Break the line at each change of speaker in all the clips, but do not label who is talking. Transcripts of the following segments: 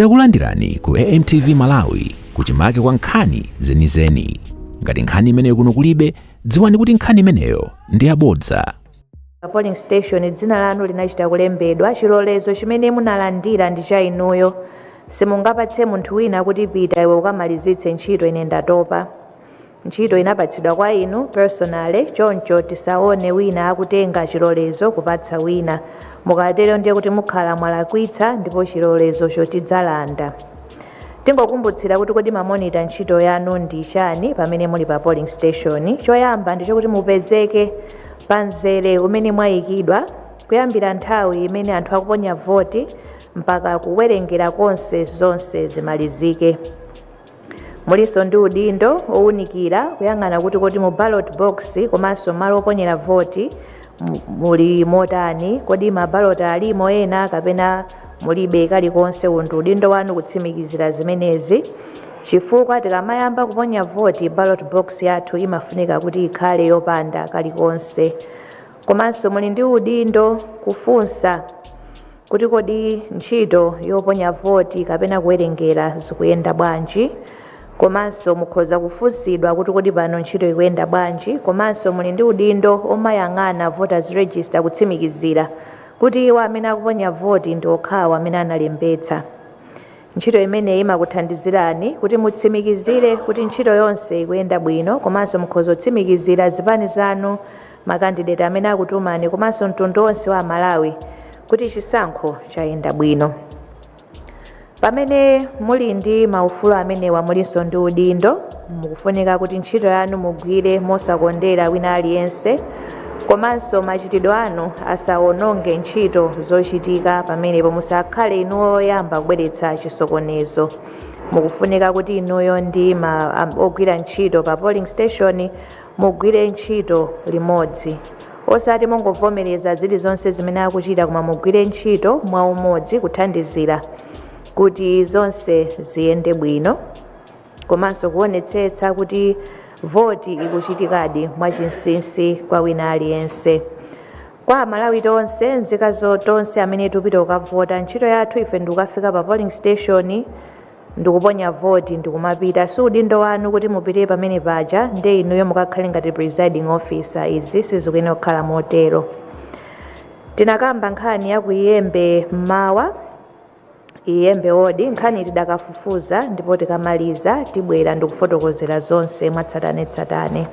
Takulandirani ku AMTV Malawi kuchimake kwa nkhani zenizeni. Ngati nkhani imeneyo kuno kulibe, dziwani kuti nkhani imeneyo ndi yabodza.
Pa polling station dzina lanu linachita kulembedwa. Chilolezo chimene munalandira ndi cha inuyo. Simungapatse munthu wina kuti pita iwe ukamalizitse ntchito, ine ndatopa. Ntchito inapatsidwa kwa inu personally, choncho tisaone wina akutenga chilolezo kupatsa wina. Mukatero ndiye kuti mukhala mwalakwitsa ndipo chilolezocho tidzalanda. Tingokumbutsira kuti kodi mamonita ntchito yanu ndi chani pamene muli pa polling station. Choyamba ndichokuti mupezeke pa mzere umene mwayikidwa kuyambira nthawi imene anthu akuponya voti mpaka kuwerengera konse zonse zimalizike. Mulinso ndi udindo owunikira kuyang'ana kuti kodi mu ballot box komanso malo oponyera voti muli motani, kodi mabaloti alimo ena kapena mulibe kalikonse. Uwu ndi udindo wanu kutsimikizira zimenezi, chifukwa tikamayamba kuponya voti ballot box yathu imafunika kuti ikhale yopanda kalikonse. Komanso muli ndi udindo kufunsa kuti kodi ntchito yoponya voti kapena kuwerengera zikuyenda bwanji, komanso mukhoza kufunsidwa kuti kodi pano ntchito ikuyenda bwanji. Komanso muli ndi udindo omayang'ana voters register kutsimikizira kuti iwo amene akuponya voti ndi okhawo amene analembetsa. Ntchito imeneyi imakuthandizirani kuti mutsimikizire kuti ntchito yonse ikuyenda bwino, komanso mukhoza kutsimikizira zipani zanu, makandideti amene akutumani, komanso mtundu wonse wa Malawi kuti chisankho chayenda bwino. Pamene muli ndi maufulu amenewa, mulinso ndi udindo. Mukufunika kuti ntchito yanu mugwire mosakondera wina aliyense, komanso machitidwe anu asawononge ntchito zochitika pamenepo. Musakhale inu oyamba kubweretsa chisokonezo. Mukufunika kuti inuyo ndi ogwira ntchito pa polling station mugwire ntchito limodzi, osati mungovomereza zilizonse zimene akuchita, koma mugwire ntchito mwaumodzi kuthandizira kuti zonse ziyende bwino, komanso kuonetsetsa kuti voti ikuchitikadi mwachinsinsi kwa wina aliyense. Kwa Amalawi tonse, nzika tonse amene tikupita kukavota, ntchito yathu ife ndikukafika pa polling station ndikuponya voti ndikumapita. Si udindo wanu kuti mupite pamene paja nde inuyo mukakhale ngati presiding officer. Izi sizikuyenera kukhala motero. Tinakamba nkhani ya kuiyembe mmawa, Iyembe ward. Nkhani tidakafufuza ndipo tikamaliza tibwera ndikufotokozera zonse mwatsatanetsatane.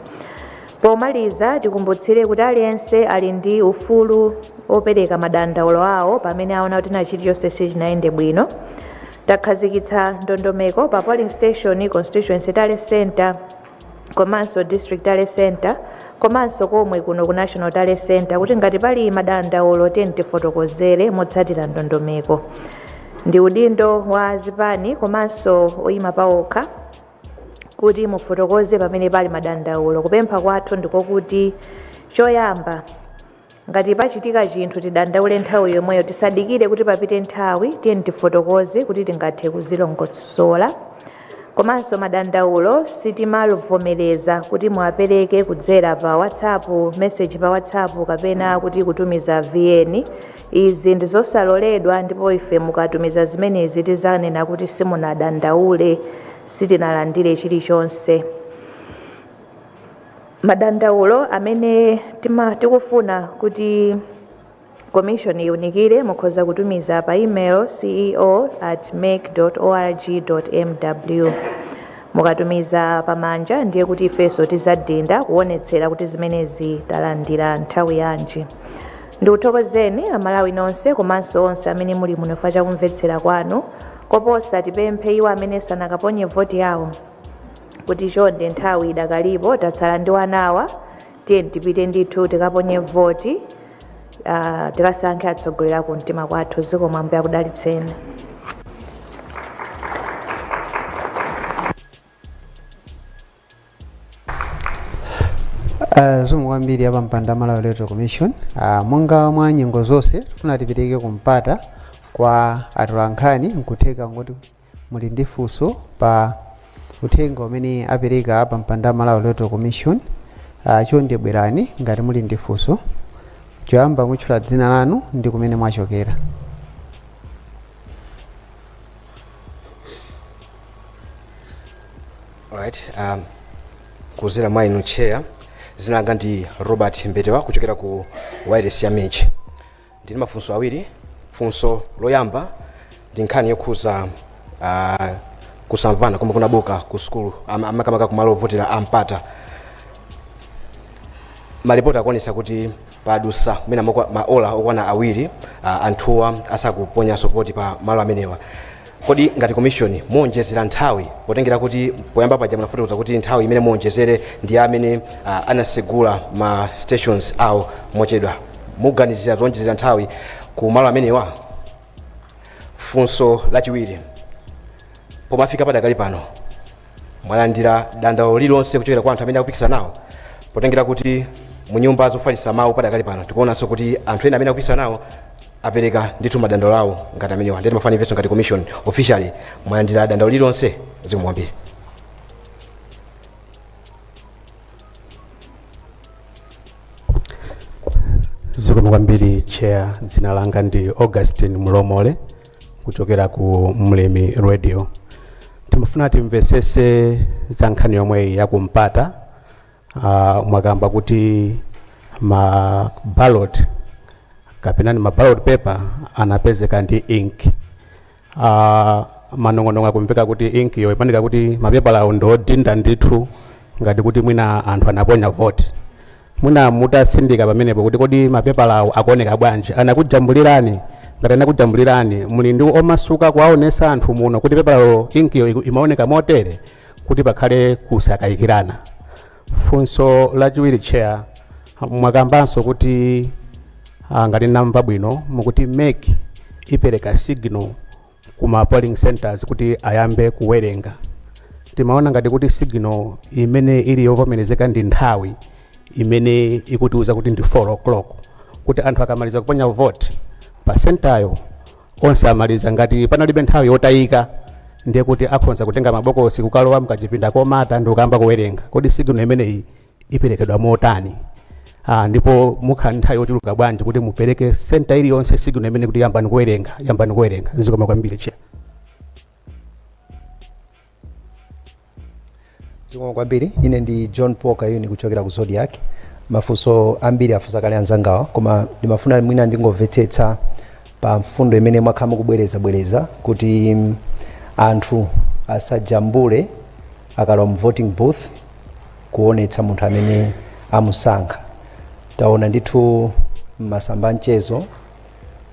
Pomaliza tikumbutsire kuti aliyense ali ndi ufulu opereka madandaulo awo pamene aona kuti na chilichonse sichinayende bwino. Takhazikitsa ndondomeko pa polling station, constituency tally center komanso district tally center, komanso komwe kuno ku national tally center, kuti ngati pali madandaulo tiyeni tifotokozere motsatira ndondomeko. Ndi udindo wa zipani komanso oyima paokha kuti mufotokoze pamene pali madandaulo. Kupempha kwathu ndikokuti choyamba ngati pachitika chinthu tidandaule nthawi yomweyo, tisadikire kuti papite nthawi. Tiyeni tifotokoze kuti tingathe kuzilongosola. Komanso madandaulo sitimavomereza kuti muwapereke kudzera pa WhatsApp message, pa WhatsApp kapena kuti kutumiza VN. Izi ndi zosaloledwa, ndipo ife mukatumiza zimenezi tizanena kuti simunadandaule, sitinalandire chilichonse. Madandaulo amene tikufuna kuti commission iunikire mukhoza kutumiza pa email ceo@mec.org.mw. Mukatumiza pamanja ndiye kuti ifenso tizadinda kuonetsera kuti zimenezi talandira nthawi yanji. Ndikuthokozeni Amalawi nonse komanso onse amene muli muno chifukwa chakumvetsera kwanu. Koposa tipemphe iwo amene sanakaponye voti yawo kuti chonde, nthawi idakalipo, tatsala ndi 1 hour, tiye tipite ndithu tikaponye voti, tikasankhe atsogoleri aku mtima kwathu. Zikomo, Ambuye akudalitseni.
Zikomo kwambiri apampando a Malawi Electoral Commission. Monga mwa nyengo zonse, tifuna tipereke kumpata kwa atolankhani. Nkutheka ngoti muli ndi funso pa uthenga umene apereka apampando a Malawi Electoral Commission. Chonde bwerani ngati muli ndi funso. Choyamba mutchula dzina lanu ndi kumene mwachokera.
Alright, kuzera mwa inu Chair, zina langa ndi Robert Mbetewa kuchokera ku wireless ya MIJ. Ndili mafunso awiri. Funso loyamba ndi nkhani yokhuza kusamvana komwe kunabuka ku sukulu, amakamaka kumalo ovotera ampata. Malipoti akuonesa kuti padusa mwina maola okwana 2 anthuwa asakuponyanso voti pa malo amenewa. Kodi ngati commission muonjezera nthawi, potengera kuti poyamba paja munafotokoza kuti nthawi imene muonjezere ndi amene anasegula ma stations awo mochedwa, muganizira zonjezera nthawi ku malo amenewa? Funso lachiwiri, pomafika padakali pano mwalandira dandaulo lililonse kuchokera kwa anthu amene akupikisana nawo, potengera kuti mu nyumba zofalitsa mawu padakali pano tikuonanso kuti anthu ena amene akupikisana nawo apereka ndithu madandaulo awo ngati amenewa? Ndeti mafani ifenso ngati commission officially mwalandira dandaulo lililonse? Zikomo kwambiri.
Zikomo kwambiri, Chair. Dzina langa ndi Augustin Mulomole kuchokera ku Mlimi Radio. Timafuna timvesese za nkhani yomwe yakumpata. Mwakamba kuti ma ballot kapena ni ma ballot paper anapezeka ndi ink. Manong'onong'o akumveka kuti ink yo imaoneka kuti mapepala awo ndi odinda ndithu, ngati kuti mwina anthu anaponya vote. Mwina mutasindika pamenepo kuti kodi mapepala awo akuoneka bwanji? Anakujambulirani? Ngati anakujambulirani, muli ndi omasuka kuwaonesa anthu muno kuti pepalalo inkiyo imaoneka motere, kuti pakhale kusakayikirana? Funso lachiwiri, Chair, mwakambanso kuti ngati ndamva bwino, mukuti MEC ipereka signal kuma polling centers kuti ayambe kuwerenga. Timaona ngati kuti signal imene ili yovomerezeka ndi nthawi imene ikutiuza kuti ndi 4 o'clock, kuti anthu akamaliza kuponya vote pa center onse amaliza, ngati panalibe nthawi yotayika, ndiye kuti akhonza kutenga mabokosi, kukalowa mkachipinda komata ndi kukamba kuwerenga. Kodi signal imeneyi iperekedwa motani? Ndipo mukhala nthawi yochuluka bwanji kuti mupereke center iliyonse signal imene kuti yambani kuwerenga, yambani kuwerenga? Zikomo kwambiri, Chair.
Zikomo kwambiri. Ine ndi John Paul Kayuni kuchokera ku Zodiak. Mafunso ambiri afunsa kale anzangawa, koma ndimafuna mwina ndingomvetsetsa pa mfundo imene mwakhala mukubwerezabwereza kuti anthu asajambule akalowa mu voting booth kuonetsa munthu amene amusankha. Taona ndithu m'masamba a mchezo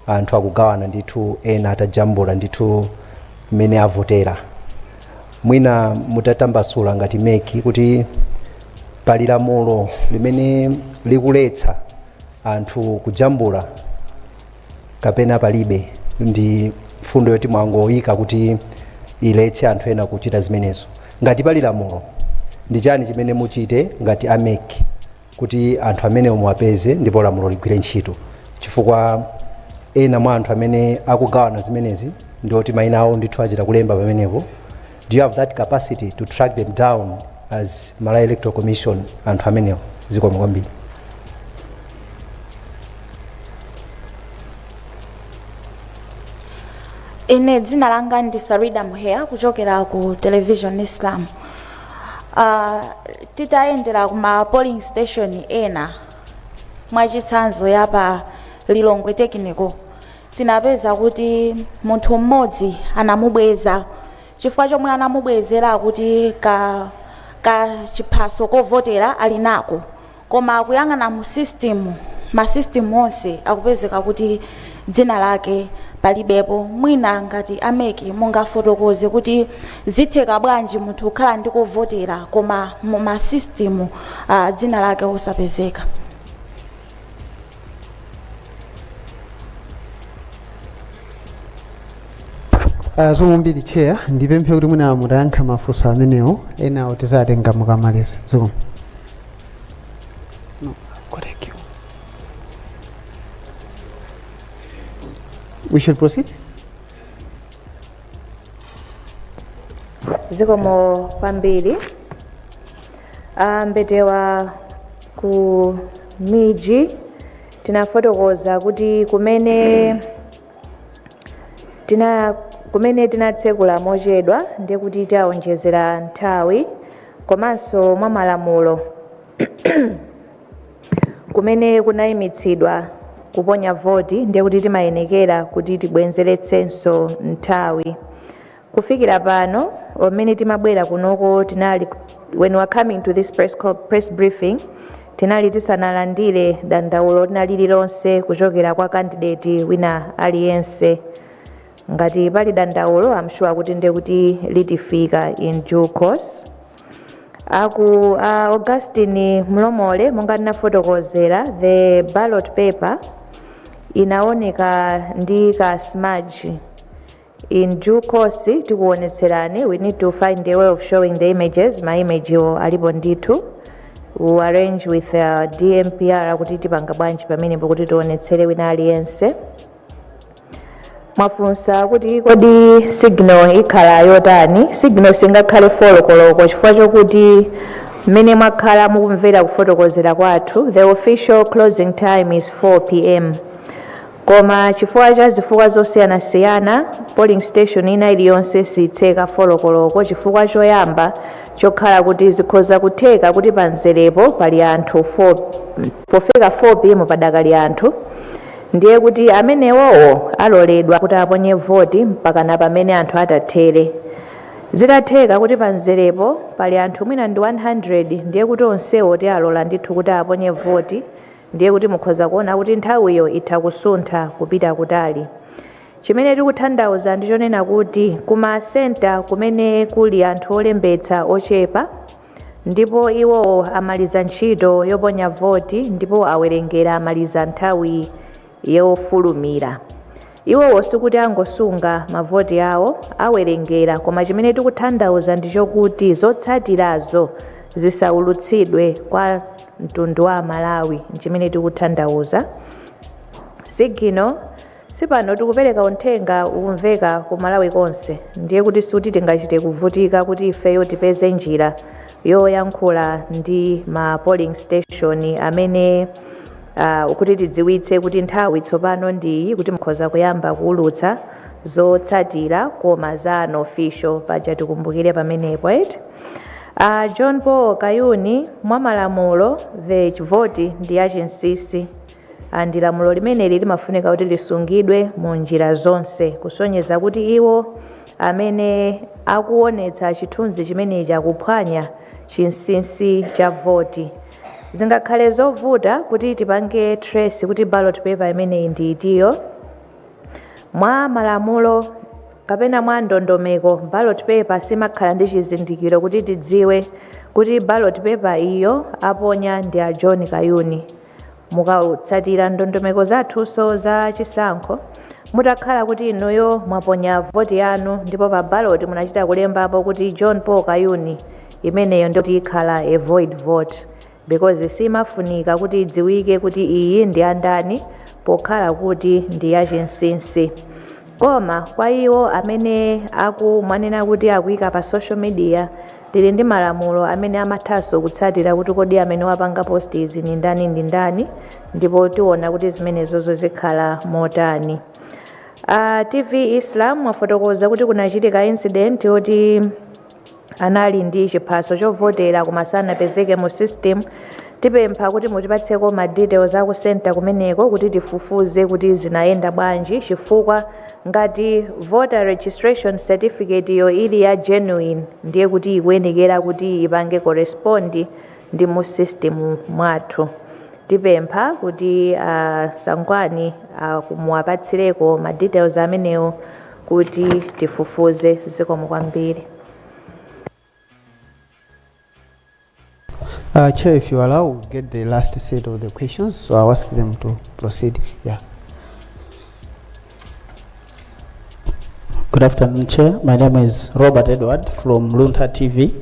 anthu akugawana ndithu, ena atajambula ndithu mmene avotera. Mwina mutatambasula ngati MEC kuti pali lamulo limene likuletsa anthu kujambula kapena palibe, ndi mfundo yoti mwangoyika kuti iletse anthu ena kuchita zimenezo? Ngati pali lamulo, ndi chani chimene muchite ngati a MEC kuti anthu amene muwapeze ndipo lamulo ligwire ntchito? Chifukwa ena mwa anthu amene akugawana zimenezi ndi oti mayina awo ndithu achita kulemba pamenepo. Do you have that capacity to track them down as Malawi Electoral Commission, anthu amenewo? Zikomo kwambiri.
Ine dzina langa ndi Farida Muheya kuchokera ku Television Islam. Titayendera kuma polling station ena, mwachitsanzo yapa Lilongwe Technical, tinapeza kuti munthu mmodzi anamubweza. Chifukwa chomwe anamubwezera kuti ka chiphaso kovotera ali nako, koma kuyang'ana mu system, ma system onse akupezeka kuti dzina lake palibepo. Mwina ngati a MEC mungafotokoze kuti zitheka bwanji munthu kukhala ndi kovotera koma mu ma system dzina lake osapezeka?
Zikomo kwambiri, Chair. Ndipemphe kuti mwina mutayankha mafunso amenewo, enawo tizatenga mukamaliza. Zikomo. No, got you. We should proceed.
Zikomo kwambiri. Mbetewa, ku MIJ tinafotokoza kuti kumene tinatsekula mochedwa ndiye kuti tawonjezera nthawi. Komanso mwa malamulo, kumene kunayimitsidwa kuponya voti, ndiye kuti timayenekera kuti tibwezeretsenso nthawi. Kufikira pano pamene timabwera kunoko, tinali, when we were coming to this press briefing, tinali tisanalandire dandaulo lina lililonse kuchokera kwa candidate wina aliyense. Ngati pali dandaulo, I'm sure kuti ndiye kuti litifika in due course. Aku Augustine Mlomole, monga ndinafotokozera, the ballot paper inaoneka ndi ka smudge. In due course tikuonetserani. We need to find a way of showing the images. Ma image iwo alipo ndithu. We arrange with DMPR kuti tipanga bwanji pamenepo kuti tionetsere wina aliyense. Mwafunsa kuti kodi signal ikhala yotani? Signal singakhale 4 koloko chifukwa chokuti mmene mwakhala mukumvera kufotokozera kwathu, the official closing time is 4 p.m., koma chifukwa cha zifukwa zosiyanasiyana, polling station ina iliyonse sitseka 4 koloko, chifukwa choyamba chokhala kuti zikhoza kutheka kuti pamzerepo pali anthu 4, pofika 4 p.m. padakali anthu, ndiye kuti amenewowo aloledwa kuti aponye voti mpakana pamene anthu atathere. Zitatheka kuti pamzerepo pali anthu mwina ndi 100, ndiye kuti onsewo tialola ndithu kuti aponye voti. Ndiye kuti mukhoza kuona kuti nthawiyo itha kusuntha kupita kutali. Chimene tikutanthauza ndi chonena kuti kuma center kumene kuli anthu olembetsa ochepa, ndipo iwowo amaliza ntchito yoponya voti ndipo awerengera, amaliza nthawi yofulumira, iwowo sikuti angosunga mavoti awo, awerengera. Koma chimene tikutanthauza ndi chokuti zotsatirazo zisaulutsidwe kwa mtundu wa Malawi, chimene tikutanthauza. Signal sipano, tikupereka uthenga ukumveka ku Malawi konse, ndiye kuti suti tingachite kuvutika kuti ifeyo tipeze njira yoyankhula ndi ma polling station amene kuti tidziwitse kuti nthawi tsopano ndiyi kuti mukhoza kuyamba kuwulutsa zotsatira koma za unofficial paja, tikumbukire pamenepo, right? John Paul Kayuni, mwa malamulo the vote ndi yachinsinsi, and lamulo limeneli limafunika kuti lisungidwe mu njira zonse, kusonyeza kuti iwo amene akuonetsa chithunzi chimenechi akuphwanya chinsinsi cha voti. Zingakhale zovuta kuti tipange trace kuti ballot paper imeneyi ndi itiyo. Mwa malamulo kapena mwa ndondomeko, ballot paper simakhala ndi chizindikiro kuti tidziwe kuti ballot paper iyo aponya ndi a John Kayuni. Mukatsatira ndondomeko zathunso za chisankho, mutakhala kuti inuyo mwaponya voti yanu ndipo pa ballot munachita kulembapo kuti John Paul Kayuni, imeneyo ndikuti ikhala a void vote, because simafunika kuti idziwike kuti iyi ndi andani, pokhala kuti ndi yachinsinsi. Koma kwa iwo amene akumwanena kuti akuyika pa social media, tili ndi malamulo amene amathanso kutsatira kuti kodi amene wapanga post izi ni ndani, ndi ndani, ndipo tiona kuti zimenezozo zikhala motani. TV Islam, mwafotokoza kuti kunachitika incident yoti anali ndi chiphaso chovotera koma sanapezeke mu system. Tipempha kuti mutipatseko ma details aku center kumeneko kuti tifufuze kuti zinayenda bwanji, chifukwa ngati voter registration certificate iyo ili ya genuine, ndiye kuti ikuyenekera kuti ipange correspond ndi mu system mwathu. Tipempha kuti Sangwani muwapatsireko ma details amenewo kuti tifufuze. Zikomo kwambiri.
Chair, if you allow, we'll get the last set of the questions, so I'll ask them to proceed. Yeah.
Good afternoon, Chair. My name is Robert Edward from Lunta TV.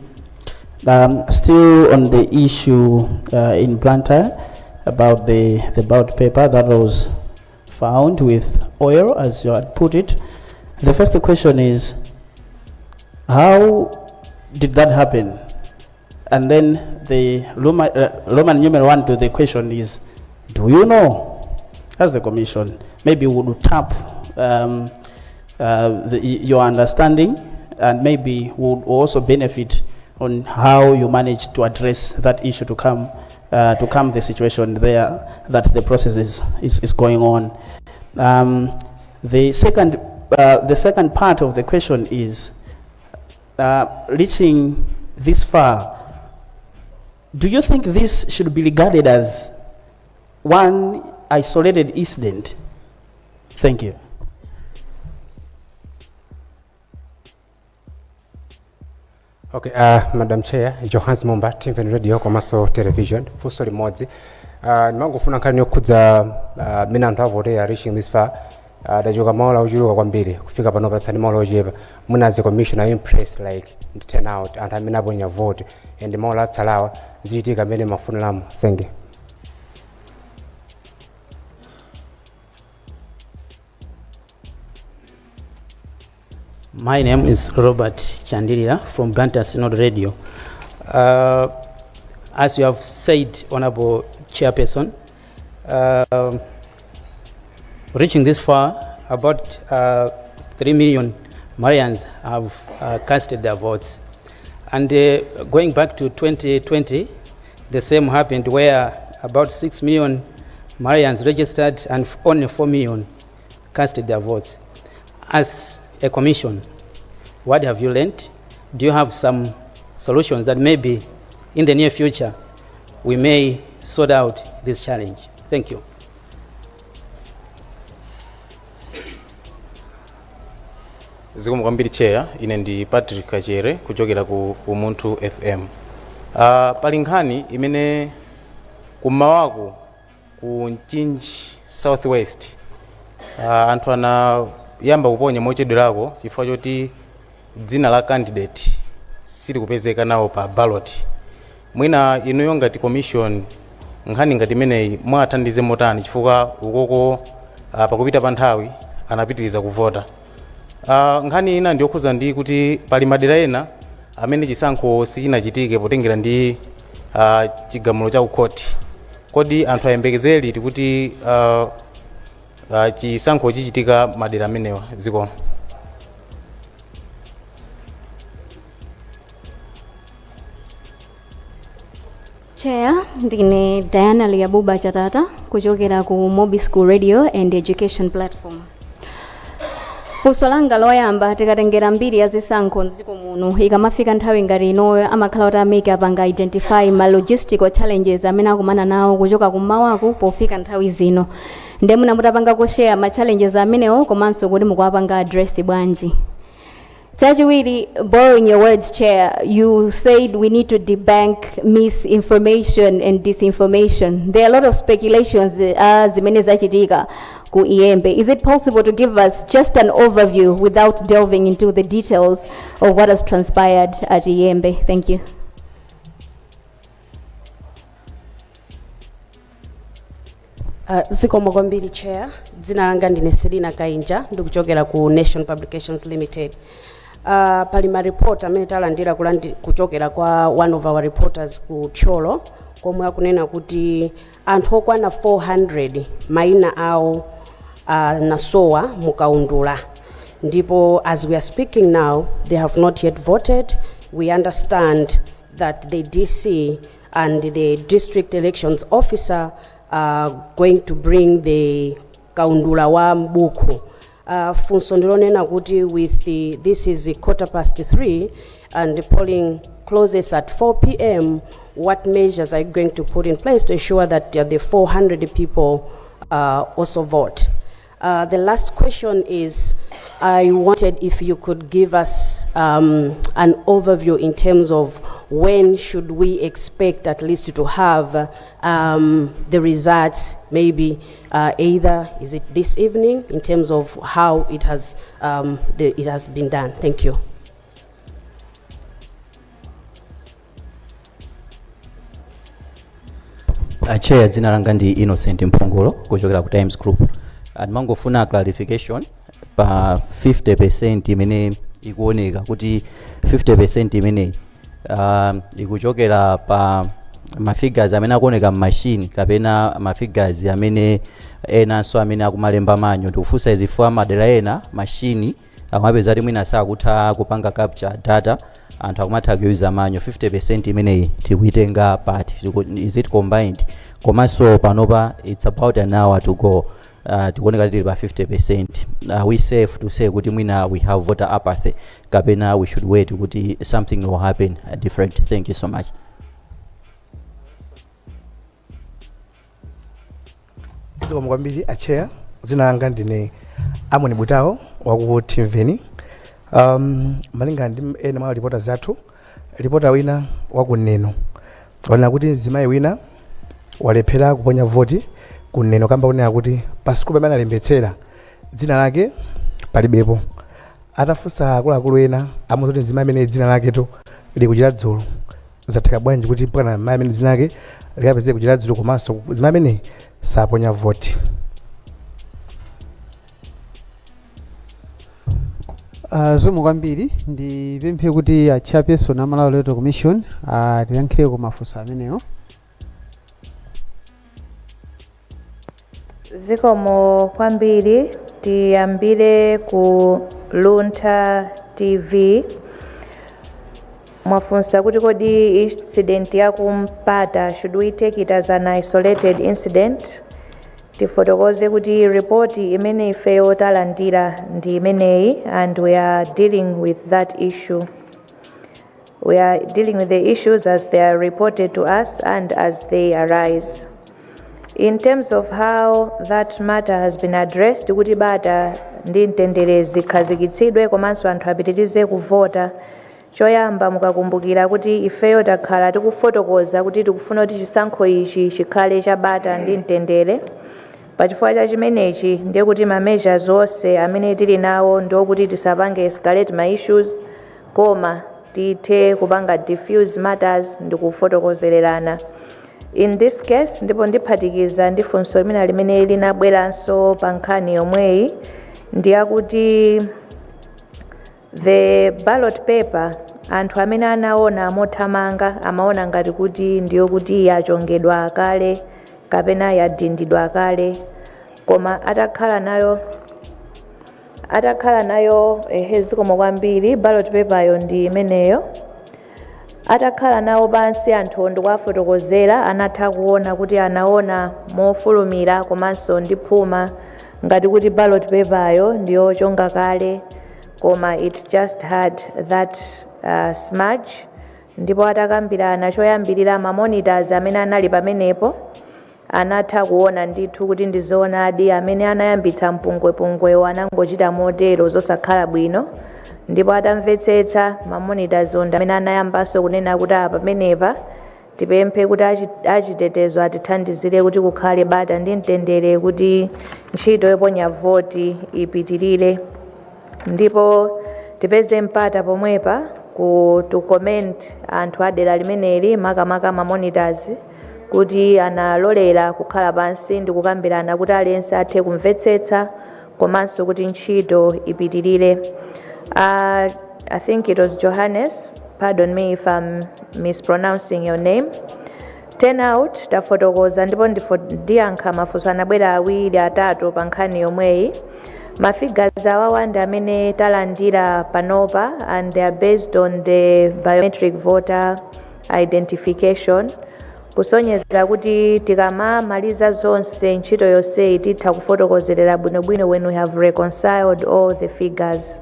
Still on the issue in Blantyre about the ballot paper that was found with oil, as you had put it. The first question is, how did that happen? And then the Roman numeral one to the question is, do you know, as the commission, maybe would tap your understanding and maybe would also benefit On how you managed to address that issue to calm the situation there that the process is going on. The second part of the question is reaching this far. Do you think this should be regarded as one isolated incident? Thank you.
Okay, Madam Chair, Johans Mumba, TVN Radio komanso Television, funso limodzi. Ndimangofuna nkhani yokhudza mmene anthu avotera reaching this far. Tachoka maola ochuluka kwambiri kufika pano patsani maola ochepa. Mwina as a commissioner impressed like ndi turnout anthu amene aponya vote and maola atsalawa zichitika mmene mafuniramo. Thank you.
My name is Robert Chandilira from Blantyre Synod Radio. As you have said, Honorable Chairperson, reaching this far, about 3 million Malawians have casted their votes. And going back to 2020, the same happened where about 6 million Malawians registered and only 4 million casted their votes. As a commission, what have you learned? Do you have some solutions that maybe in the near future we may sort out this challenge? Thank you.
Zikomo kwambiri, Chair. Ine ndi Patrick Kachere kuchokera ku Umunthu FM. Pali nkhani imene kummawaku ku Mchinji Southwest anthu anayamba kuponya mochedwerako chifukwa choti dzina la candidate silikupezeka nawo pa ballot. Mwina inuyo ngati commission, nkhani ngati imeneyi mwathandize motani, chifukwa ukoko pakupita pa nthawi anapitiriza kuvota? Nkhani ina ndiyokhuza ndi kuti pali madera ena amene chisankho sichinachitike potengera ndi chigamulo cha kukhoti. Kodi anthu ayembekezere liti kuti chisankho chichitika madera amenewa? Zikomo.
Chair, ndine Diana Liabuba Chatata kuchokera ku Mobi School Radio and Education Platform. Funso langa loyamba, tikatengera mbiri ya zisankho mdziko muno, ikamafika nthawi ngati inoyo amakhala kuti a MEC apanga identify ma logistical challenges amene akumana nawo kuchoka kummawaku pofika nthawi zino. Nde muna mutapanga kushare ma challenges amenewo komanso kuti mukuwapanga address bwanji. Chachiwiri, borrowing your words, Chair, you said we need to debunk misinformation and disinformation. There are a lot of speculations zimene zachitika ku Iyembe. Is it possible to give us just an overview without delving into the details of what has transpired at Iyembe? Thank you.
Zikomo kwambiri, Chair. Dzina langa ndine Selina Kainja, ndikuchokera ku Nation Publications Limited. Pali maripoti amene talandira kuchokera kwa one of our reporters ku Thyolo komwe akunena kuti anthu okwana 400 mayina awo nasowa mukaundula, ndipo as we are speaking now they have not yet voted. We understand that the DC and the district elections officer are going to bring the kaundula wa mbuku. Funso ndilonena kuti this is 3:15 and the polling closes at 4 p.m., what measures are you going to put in place to ensure that the 400 people also vote? The last question is, I wanted if you could give us an overview in terms of when should we expect at least to have the results, maybe either is it this evening, in terms of how it has been done. Thank you.
Chair, dzina langa ndi Innocent Mphongolo kuchokera ku Times Group. Ndimangofuna clarification pa 50% imene ikuoneka kuti 50% imeneyi ikuchokera pa mafigures amene akuoneka mmashini kapena mafigures amene enanso amene akumalemba manual. Ndikufunsa izi chifukwa madera ena mashini akumapeza kuti mwina sakutha kupanga capture data. Anthu akumatha kuyuza manual. 50% imeneyi tikuitenga pati? Is it combined? Komanso panopa it's about an hour to go, tikuoneka tili pa 50%. Are we safe to say kuti mwina we have voter apathy, kapena we should wait kuti something will happen different? Thank you so much.
Zikomo kwambiri a chair. Dzina langa ndine Amoni Butawo waku Timveni. Malingana ndi ena mwa reporters athu, reporter wina wakuneno wanena kuti mzimayi wina walephera kuponya voti kuneno kamba kunena kuti pa sukulu pamene analembetsera dzina lake palibepo. Atafunsa akuluakulu ena, amuti kuti mzimayi amene dzina laketo lili kuChiradzulu. Zatheka bwanji kuti mpaka mayi amene dzina lake likapezeke kuChiradzulu, komanso mzimayi amene saponya voti?
Zikomo kwambiri. Ndipemphe kuti a chairperson a Malawi Electoral Commission tiyankhireko mafunso amenewo.
Zikomo kwambiri. Tiyambire ku Luntha TV. Mwafunsa kuti kodi incident yakumpata, should we take it as an isolated incident? Tifotokoze kuti ripoti imene ifeyo talandira ndi imeneyi, and we are dealing with that issue. We are dealing with the issues as they are reported to us and as they arise. In terms of how that matter has been addressed, kuti bata ndi mtendere zikhazikitsidwe komanso anthu apitirize kuvota, choyamba mukakumbukira kuti ifeyo takhala tikufotokoza kuti tikufuna kuti chisankho ichi chikhale cha bata ndi mtendere. Pachifukwa cha chimenechi ndiye kuti ma measures onse amene tili nawo ndiokuti tisapange escalate ma issues, koma tithe kupanga diffuse matters ndi kufotokozererana. In this case, ndipo ndiphatikiza ndi funso limene limene linabweranso pa nkhani yomweyi, ndiyakuti the ballot paper, anthu amene anaona mothamanga amaona ngati kuti ndiyo kuti yachongedwa kale kapena yadindidwa kale, koma atakhala nayo, ehe, zikomo kwambiri, ballot paper yo ndi imeneyo. Atakhala nawo pansi anthu ndikuwafotokozera, anatha kuona kuti anaona mofulumira komanso ndi phuma ngati kuti ballot paper yo ndiyochonga kale, koma it just had that smudge. Ndipo atakambirana choyambirira, ma monitors amene anali pamenepo anatha kuona ndithu kuti ndizoonadi, amene anayambitsa mpungwepungwewo anangochita motero zosakhala bwino. Ndipo atamvetsetsa, ma monitors ndi amene anayambanso kunena kuti apa pamenepa tipemphe kuti achitetezo atithandizire kuti kukhale bata ndi mtendere, kuti ntchito yoponya voti ipitirire. Ndipo tipeze mpata pomwepa ku to comment anthu adera limeneli, makamaka ma monitors, kuti analolera kukhala pansi ndi kukambirana kuti aliyense athe kumvetsetsa komanso kuti ntchito ipitirire. I think it was Johannes, pardon me if I'm mispronouncing your name. Turnout tafotokoza, ndipo ndiyankha mafunso anabwera awiri atatu pa nkhani yomweyi. Ma figures awawa ndi amene talandira panopa, and they are based on the biometric voter identification, kusonyeza kuti tikamamaliza zonse ntchito yonseyi titha kufotokozerera bwinobwino when we have reconciled all the figures.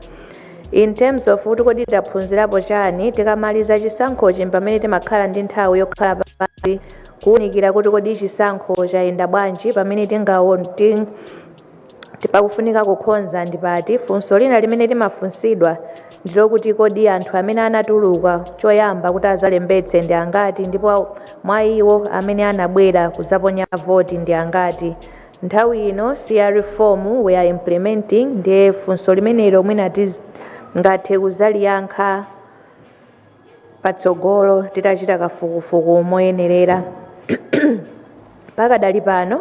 In terms of kuti kodi taphunzirapo chani, tikamaliza chisankhochi pamene timakhala ndi nthawi yokhala pansi kuwunikira kuti kodi chisankho chayenda bwanji, pamene tingaone pakufunika kukonza ndi pati. Funso lina limene limafunsidwa ndilokuti kodi anthu amene anatuluka choyamba kuti azalembetse ndi angati, ndipo mwa iwo amene anabwera kudzaponya voti ndi angati? Nthawi ino si ya reform we are implementing, ndiye funso limenelo mwina ngathe kuzaliyankha patsogolo titachita kafukufuku moyenerera. Pakadali pano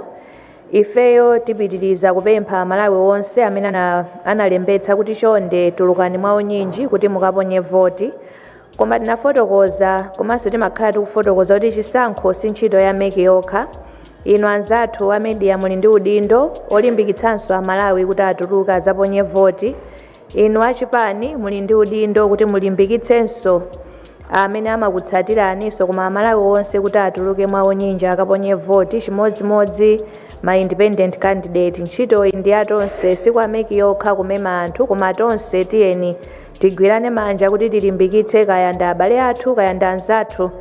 ifeyo tipitiriza kupempha Amalawi onse amene analembetsa kuti chonde tulukani mwaunyinji kuti mukaponye voti. Koma tinafotokoza komanso timakhala tikufotokoza kuti chisankho si ntchito ya MEC yokha. Inu anzathu a media muli ndi udindo olimbikitsanso Amalawi kuti atuluke adzaponye voti. Inu achipani muli ndi udindo kuti mulimbikitsenso amene amakutsatiraninso, koma Amalawi onse kuti atuluke mwaunyinji akaponye voti, chimodzimodzi ma independent candidate. Ntchitoyi ndi atonse, si kwa MEC yokha kumema anthu, koma tonse tiyeni tigwirane manja kuti tilimbikitse, kaya ndi abale athu, kaya ndi anzathu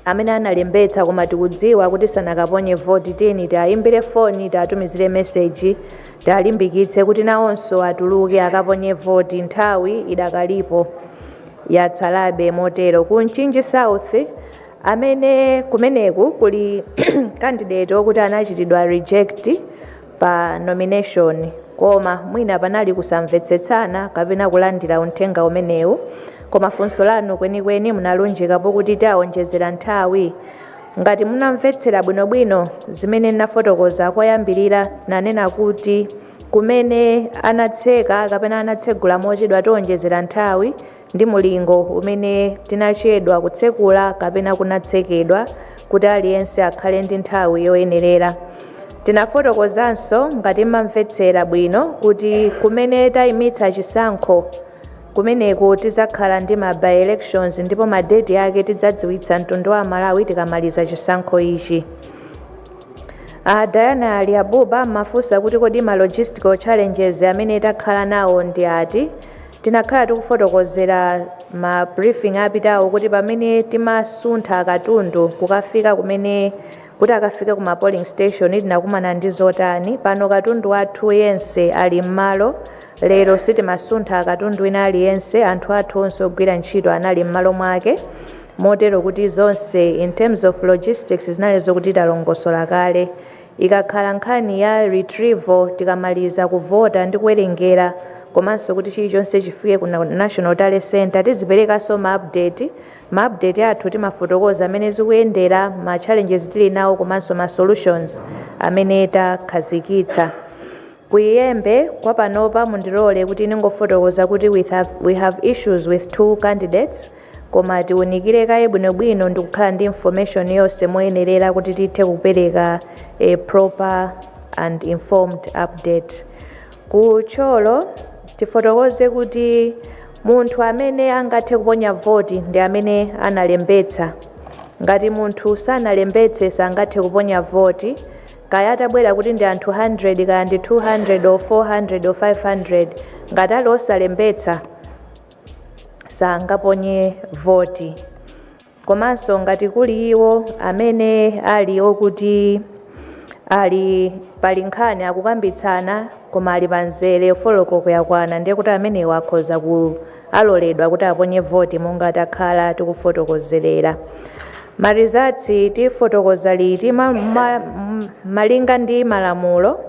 amene analembetsa koma tikudziwa kuti sanakaponye voti. Tiyeni tiayimbire foni, tiatumizire meseji, tialimbikitse kuti nawonso atuluke akaponye voti. Nthawi idakalipo, yatsalabe motero. Ku Mchinji South, amene kumeneku kuli candidate wokuti anachitidwa reject pa nomination, koma mwina panali kusamvetsetsana kapena kulandira uthenga umenewu. Koma funso lanu kwenikweni munalunjikapo kuti tiawonjezera nthawi. Ngati munamvetsera bwinobwino zimene ndinafotokoza koyambirira, nanena kuti kumene anatseka kapena anatsegula mochedwa, tiwonjezera nthawi ndi mulingo umene tinachedwa kutsekula kapena kunatsekedwa, kuti aliyense akhale ndi nthawi yoyenerera. Tinafotokozanso, ngati mmamvetsera bwino, kuti kumene tayimitsa chisankho kumeneku tizakhala ndi ma by elections, ndipo madeti ake tidzadziwitsa mtundu wa Malawi tikamaliza chisankho ichi. Diana Ali Abuba mafunsa kuti kodi ma logistical challenges amene takhala nawo ndi ati? Tinakhala tikufotokozera ma briefing apitawo kuti pamene timasuntha katundu kukafika kumene kuti akafike kuma polling station, tinakumana ndi zotani. Pano katundu wathu yense ali m'malo. Lero sitimasuntha katundu wina aliyense. Anthu athu onse ogwira ntchito anali m'malo mwake, motero kuti zonse in terms of logistics zinali zokuti talongosola kale. Ikakhala nkhani ya retrieval, tikamaliza kuvota ndi kuwerengera, komanso kuti chilichonse chifike ku National Tally Center, tiziperekanso ma update. Ma update athu timafotokoza amene zikuyendera, ma challenges tili nawo, komanso ma solutions amene takhazikitsa. Kuyembe kwa panopa, mundilole kuti ningofotokoza kuti we have issues with two candidates, koma tiwunikire kaye bwinobwino ndi kukhala ndi information yonse moyenerera kuti tithe kupereka a proper and informed update. Ku Thyolo, tifotokoze kuti munthu amene angathe kuponya voti ndi amene analembetsa. Ngati munthu sanalembetse, sangathe kuponya voti, kaya atabwera kuti ndi anthu 100, kaya ndi 200 or 400 or 500. Ngati ali osalembetsa, sangaponye voti. Komanso ngati kuli iwo amene ali okuti ali pali nkhani akukambitsana, koma ali pamzere, 4 o'clock yakwana, ndiye kuti amenewo akhoza ku aloledwa kuti aponye voti monga takhala tikufotokozerera. Ma results tifotokoza liti? Malinga ndi malamulo,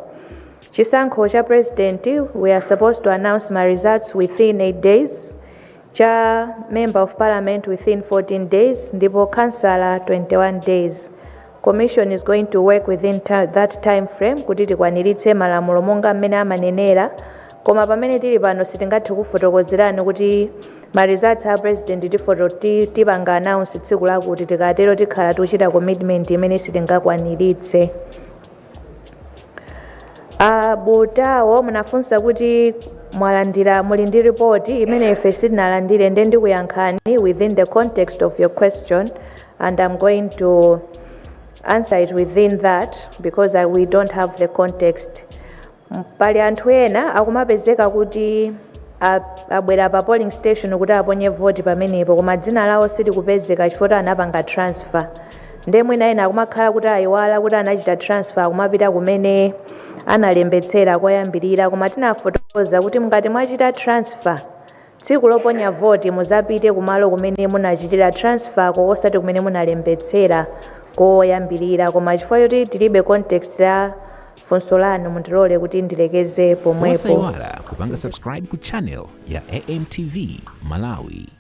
chisankho cha president, we are supposed to announce ma results within 8 days, cha member of parliament within 14 days, ndipo councillor 21 days. Commission is going to work within that time frame kuti tikwaniritse malamulo monga mmene amanenera. Koma pamene tili pano, sitingathe kufotokozerani kuti ma results a president tipanga announce tsiku lakuti. Tikatero tikhala tikuchita commitment imene sitingakwaniritse. Abutawo munafunsa kuti mwalandira, muli ndi ripoti imene ife sitinalandire. Nde ndikuyankhani within the context of your question, and I'm going to answer it within that because we don't have the context. Pali anthu ena akumapezeka kuti abwera pa polling station kuti aponye voti pamenepo, koma dzina lawo silikupezeka chifukwa anapanga transfer. Nde mwina ena akumakhala kuti ayiwala kuti anachita transfer, akumapita kumene analembetsera koyambirira. Koma tinafotokoza kuti mngati mwachita transfer, tsiku loponya voti muzapite kumalo kumene munachitira transfer ko, osati kumene munalembetsera koyambirira. Koma chifukwa choti tilibe context la funso lanu, mundilole kuti ndilekeze pomwepo.
Osayiwala kupanga subscribe ku channel ya AMTV Malawi.